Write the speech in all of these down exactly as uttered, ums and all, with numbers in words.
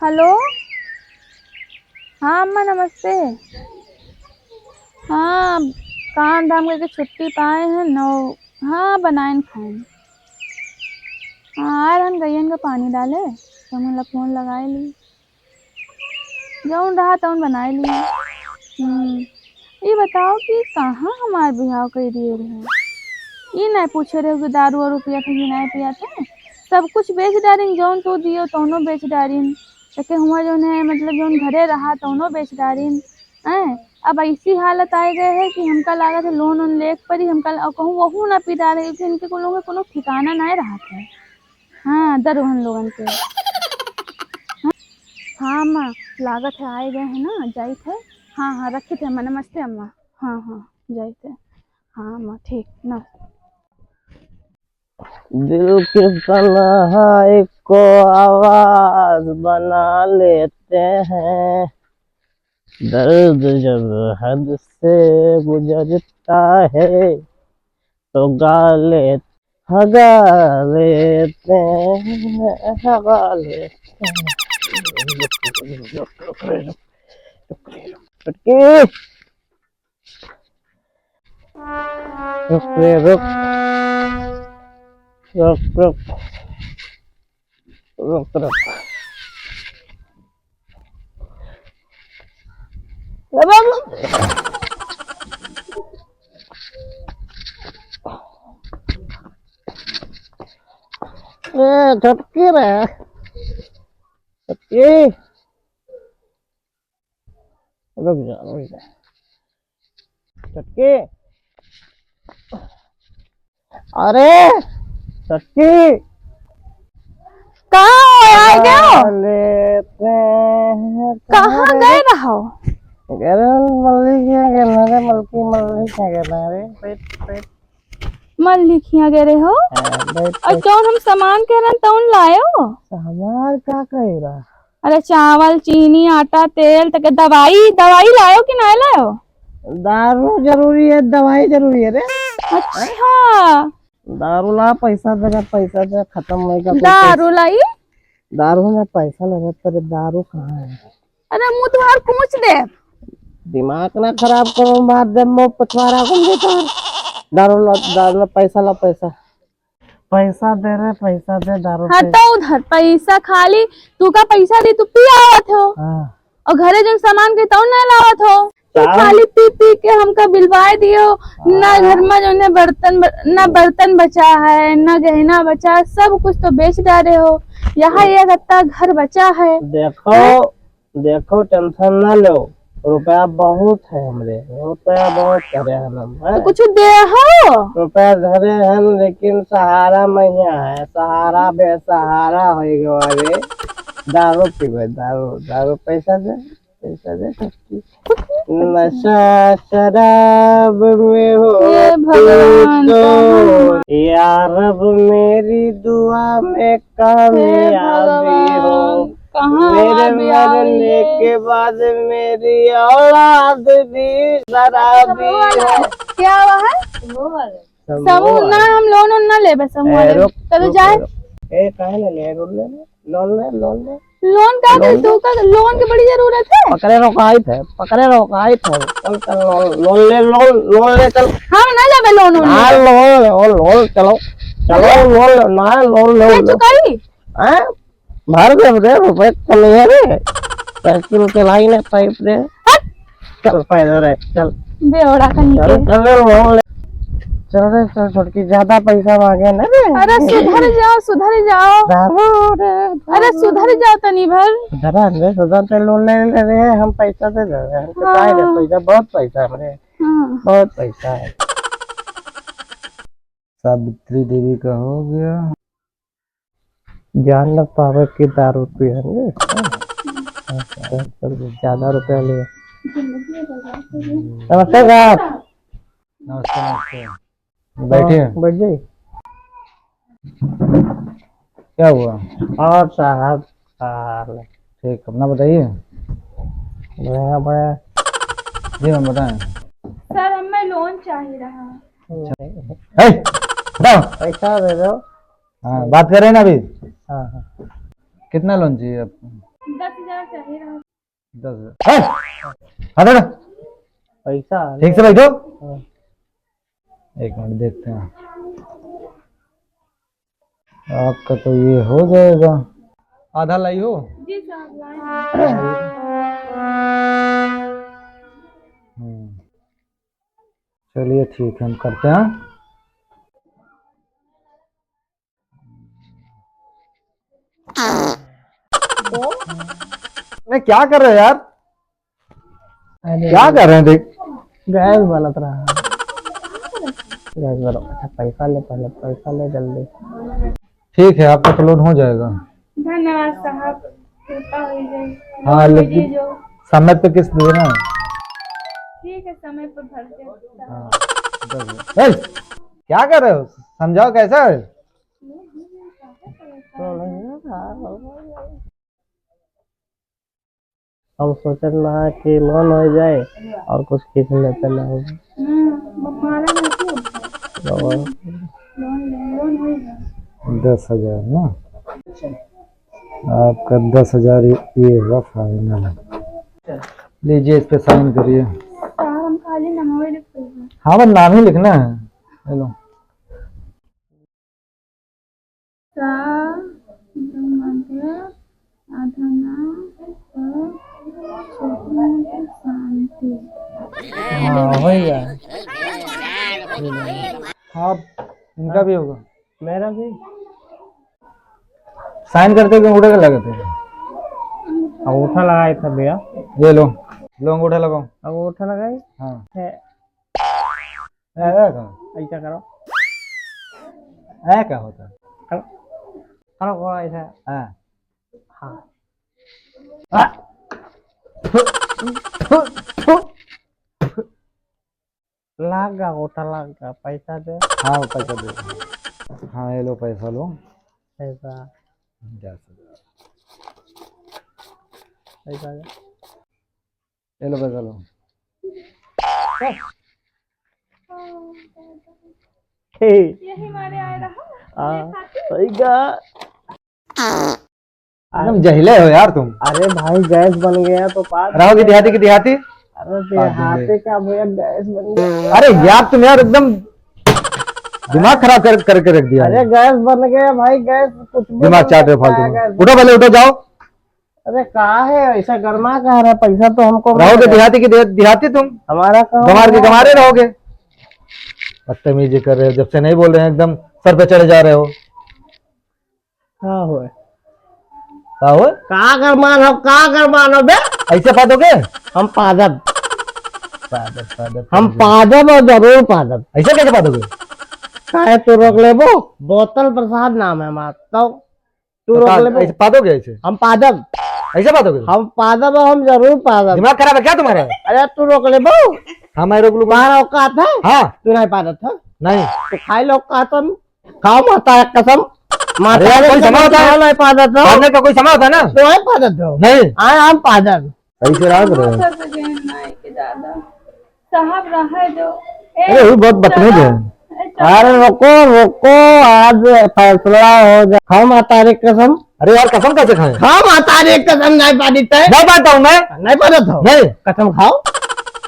हेलो, हाँ अम्मा नमस्ते। हाँ, काम धाम करके छुट्टी पाए हैं नौ। हाँ, बनाएन खाएन। हाँ, आ रहन गइयन का पानी डाले, तो हमन ला फोन लगाए ली। जौन रहा तौन बनाए ली। हम्म, ई बताओ कि कहाँ हमार बिहाव कइ दिए रहे? ई नाहीं पूछे रहे कि दारू वारू पियत है कि नाहीं पियत है। सब कुछ बेच डारिन, जौन तू दियो तौनो बेच डारिन। तके हुआ जौन है, मतलब जौन घरे रहा तौनो बेच डारिन। हैं? अब ऐसी हालत आए गए है कि हमका लागत है लोन वोन लेके पड़ी, हमका ल-, कहूँ वहू ना पी डारे, क्योंकि इनके को लोगों के कोनो ठिकाना नाहीं रहत है। हाँ, दरुहन लोगन के। हाँ, हाँ, अम्मा, लागत है आए गए हैं ना, जाइत है। हाँ, हाँ, रखित है अम्मा, नमस्ते अम्मा। हाँ, हाँ, जाइत है। हाँ, अम्मा, ठीक, नमस्ते। दिल के तन्हाई को आवाज बना लेते हैं, दर्द जब हद से गुजरता है, तो गा ले, हगा लेते हैं, हगा लेते हैं। रुक, रुक, रुक, रुक, रुक, रुक, रुक, रुक, रुक, रुक। रुक रे, रुक। रुक, रुक। रुक, रुक। ए, छोटकी रे। छोटकी। रुक जा, रुक जा। छोटकी। अरे, छोटकी। कहाँ हो, आ गए हो? लेते हैं, कहाँ कहाँ रे? गए रहो? अरे, मल्ली के यहाँ गए ना रे, मलकी, मल्ली के यहाँ गए ना रे। बैठ, बैठ। मल्ली के यहाँ गए रहे हो? हाँ, बैठ, और बैठ। जौन हम सामान कह रहे हैं, तौन लाए हो? सामान का कह रहा? अरे चावल, चीनी, आटा, तेल, तक दवाई, दवाई लायो कि ना लायो? दारू जरूरी है, दवाई जरूरी है रे। अच्छा। दारू ला, पैसा दे, पैसा दे, खत्म होएगा कोई दारू पैसा। लाई? दारू में पैसा लगा, तेरे दारू कहाँ है? अरे मुँह तुम्हार कूच दे। दिमाग ना खराब करो, मार दे मुँह पछवाड़ा कौन देता है? दारू ला, दारू ला, पैसा ला, पैसा। पैसा दे रे, पैसा दे, दारू पी। हटो उधर, पैसा खाली तू का पैसा दी, तू पी आवत हो। हाँ। और घरे जौन सामान के तौन ना लावत हो। तू का? खाली पी पी के हमका बिलवाए दियो। ना हाँ। घर में जौन है बर्तन ब-, ना बर्तन बचा है, ना गहना बचा है, सब कुछ तो बेच डारे हो। यहाँ एक अत्ता घर बचा है। देखो, हैं? देखो, tension ना लो, रुपया बहुत है हमरे, रुपया बहुत धरे हन हम, तो हैं? कुछ दे हो। रुपया धरे हन, लेकिन सहारा महिया है, सहारा बेसहारा होइ गवा रे। दारू पीबे, दारू, दारू, पैसा दे, पैसा दे। नशा शराब में हो हे भगवान, तू तो। कहाँ? या रब मेरी दुआ में हे कामयाबी हो। भगवान, कहाँ मेरे हमार बियाह मरने होई? के बाद मेरी औलाद भी शराबी हो। क्या हुआ है? समूह वाले। समूह समूह वाले। ना, हम लोन वोन ना लेबे, समूह ए, वाले। रुक, चलो रुक, जाए। रुक। ए, काहे ना ले, लोन ले ले, लोन ले, लोन ले। लोन का लोन दे, ले। तू का लोन की बड़ी जरूरत है? पकड़े रहो, काइत है, पकड़े रहो, काइत है। चल, चल, लोन, लोन ले, लोन, लोन ले, चल। हम ना लेबे लोन वोन ना, लेबे। लोन ले, लोन, लोन, चलो, चलो, अरे। लोन ले, ना, लोन ले, क्या लोन। चुकाई? हैं? भर देब रे, रुपए कम है रे। साइकिल के लाई ने पाइप रे। हट। चल पैदल रे, चल। बेवड़ा कहीं चल, के। चल रे, मोहन ले। चल रे, चल छोटकी, ज्यादा पैसा मांगे ना रे। अरे सुधर जाओ, सुधर जाओ। दारू रे, अरे दारू। सुधर जाओ तनी भर। सुधर रे, सुधर ते लोन ले ले रे, हम पैसा दे दे रहे हैं। हमको हाँ। काहे रे, पैसा, बहुत पैसा है हमरे। हाँ। बहुत पैसा है। सावित्री देवी का हो गया। जान न पावे कि दारू पियेंगे। ज्यादा रुपया ले। नमस्ते साहब। नमस्ते, नमस्ते। बैठिए। हाँ, बैठ जाइए। क्या हुआ? और साहब, का हाल है? ठीक, अपना बताइए। बढ़िया, बढ़िया। जी, मैम, बताएं। सर, हमें लोन चाहिए रहा। अच्छा। ए, दो। पैसा दे दो। हाँ, बात कर रहे हैं ना अभी। हाँ, हाँ। कितना लोन चाहिए आपको? दस दस हजार। है? हटो ना। पैसा ठीक से बैठो। हाँ। एक मिनट देखते हैं। आपका तो ये हो जाएगा। आधा लाई हो? जी साहब, लाई। हम्म। चलिए ठीक है, हम करते हैं। नहीं, क्या कर रहे हैं यार? अरे क्या कर रहे हैं? देख, गैस बलत रहा। गैस बलत। अच्छा, पैसा ले, पहले पैसा ले जल्दी। ठीक है, आपका तो लोन हो जाएगा। धन्यवाद साहब, कृपा हो जाए। हाँ, लोन हो लेकिन जाए जो। समय पे किस्त देना है। ठीक है, समय पर भर दे। हाँ, दस हजार। ए, क्या कर रहे हो? समझाओ कैसा है? हम सोचत ना कि लोन हो जाए और कुछ किस्त लेते ना हो। हम्म, मारा ना क्यों? और लोन, लोन हो जाए। दस हजार ना? आपका दस हजार ये, ये हुआ फाइनल। लीजिए, इस पे साइन करिए। साहब, हम खाली नंबर लिख रहे हैं। हाँ, बस नाम ही लिखना है। हेलो। सा, मतलब, आधा नाम, स, छोटी मतलब शांति। हाँ, हो गया। हाँ, इनका भी होगा। मेरा भी। साइन करते हुए अंगूठा का लगाते हैं। अंगूठा लगाए था भैया। ये लो, लो अंगूठा लगाओ। अंगूठा लगाए? हाँ। है। ऐसा करो। ऐसा करो। ऐसा क्या होता है? करो। करो, करो ऐसा। हाँ। हाँ। हाँ। थु, थु, थु, थु। लाग गा, ओटा लाग गा, पैसा दे। हाँ, पैसा दे। हाँ, ये लो पैसा लो। पैसा। दस हजार। पैसा दे। ये लो पैसा लो। हे। यही मारे आए रहा। हाँ, सही गा। एकदम जहिले हो यार तुम। अरे भाई, गैस बन गया तो पास रहोगे देहाती की देहाती। अरे देहाती का भैया, गैस बन गया। अरे यार, तुम यार एकदम दिमाग खराब कर, करके रख दिया। अरे गैस बन गया भाई, गैस कुछ भी दिमाग बन चाट रहे सकता है, फालतू में। गैस। उठो पहले, उठो, जाओ। अरे का है ऐसा गरमा कह रहा है? पैसा तो हमको रहोगे देहाती की दे-, देहाती तुम। हमारा काम गंवार के है। गंवारे रहोगे। बदतमीजी कर रहे हो, जब से नहीं बोल रहे हैं एकदम सर पे चढ़े जा रहे हो। का होए? का होए? का गरमान हो, का गरमान हो बे? ऐसे पादोगे? हम पादब। पादब, पादब, हम पादब। पादब और जरूर पादब। ऐसे कैसे पादोगे? काहे तू रोक लेबो? बोतल प्रसाद नाम है हमार। तो तू तो रोक का, लेबो? ऐसे पादोगे ऐसे? हम पादब। ऐसे पादोगे? हम पादब और हम जरूर पादब। दिमाग खराब है क्या तुम्हारा? अरे तू रोक लेबो? हाँ, मैं रोक लूंगा। तुम्हारा औकात है? हाँ। तू नहीं पादत है? नहीं। तो खाई लो औकात हम। खाओ माता है कसम। माता अरे यार, है कोई कसम, समय होता है? खाओ नहीं पादत हो। पादने का कोई समय होता है ना? तो है पादत हो। नहीं। हाँ, हम पादत। ऐसे राग रहे। साहब रहे दो। ए, अरे, वो बहुत बदतमीज है। चलो। ए, चलो। अरे, रुको, रुको, आज फैसला हो जाए। खाओ माता रे कसम। अरे यार, कसम कैसे खाएं? खाओ माता रे कसम, नहीं पादित है। नहीं पाता हूँ मैं। नहीं पादत हो? नहीं। कसम खाओ।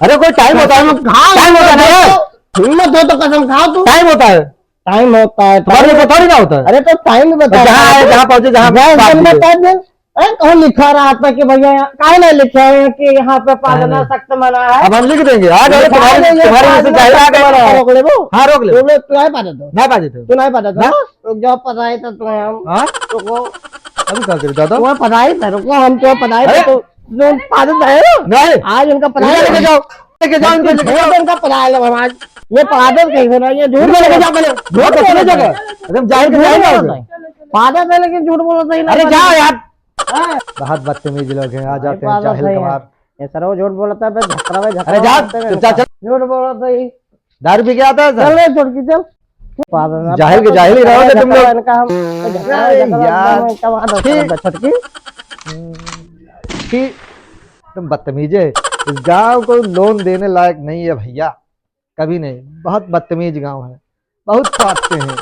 अरे, कोई टाइम होता है। कसम खाओ, टाइम होता है ना यार। हिम्मत हो तो कसम खाओ तू। टाइम होता है। टाइम होता है, तुम्हारे टाइम को थोड़ी ना होता है। अरे तो टाइम ही बता जहाँ रहा है, हूँ। जहाँ पहुँचे, जहाँ जहाँ बात एकदम की है। बता दे। अरे कौन लिखा रहा था कि भैया यहाँ काहे नहीं लिखे हैं कि यहाँ पे पादना नहीं, नहीं। सख्त मना है? अब हम लिख देंगे। आ जाओ, अरे तुम्हारी, तुम्हारी वजह से जाहिर आ गया। रोक ले वो। हाँ, रोक ले। रोक ले, तू नहीं पादत हो। नहीं पादत हो। तू नहीं पादत हो ना? ना? रुक जाओ, पता है तो तुम्हें हम। हाँ? रुको। अभी क्या करे दादा? तुम्हें पता ही था, रुको, हम तुम्हें पता ही था, अरे! तो जो पादत है ना? नहीं। आज उनका पता इधर है। लेके जाओ। लेके जाओ, इनको लेके जाओ। इनका पता है, आज ये पादत कहीं से ना, ये झूठ इनको लेके बोल जाओ पहले। झूठ बोल रहे हैं। एकदम जाहिल के जाहिल बोल रहे हैं। पादत है, लेकिन झूठ बोलता ही ना। अरे जाओ यार। हाँ। बहुत बदतमीज लोग हैं, आ जाते हैं पादत जाहिल है यार। गंवार। ये सर वो झूठ बोलता है, बस झगड़ा में झगड़ा अरे जा, करते हैं चुपचाप इनका। चल। झूठ बोलता ही। दारू पी के आता है सर? चल रे छोटकी, चल। पादत है, जाहिल के जाहिल ही रहोगे तुम लोग। इनका हम झगड़ा, अरे झगड़ा यार। एकदम इनका वहाँ ठीक। छोटकी। ठीक। तुम बदतमीज है। इस गांव को लोन देने लायक नहीं है भैया, कभी नहीं। बहुत बदतमीज गांव है, बहुत फाटते हैं।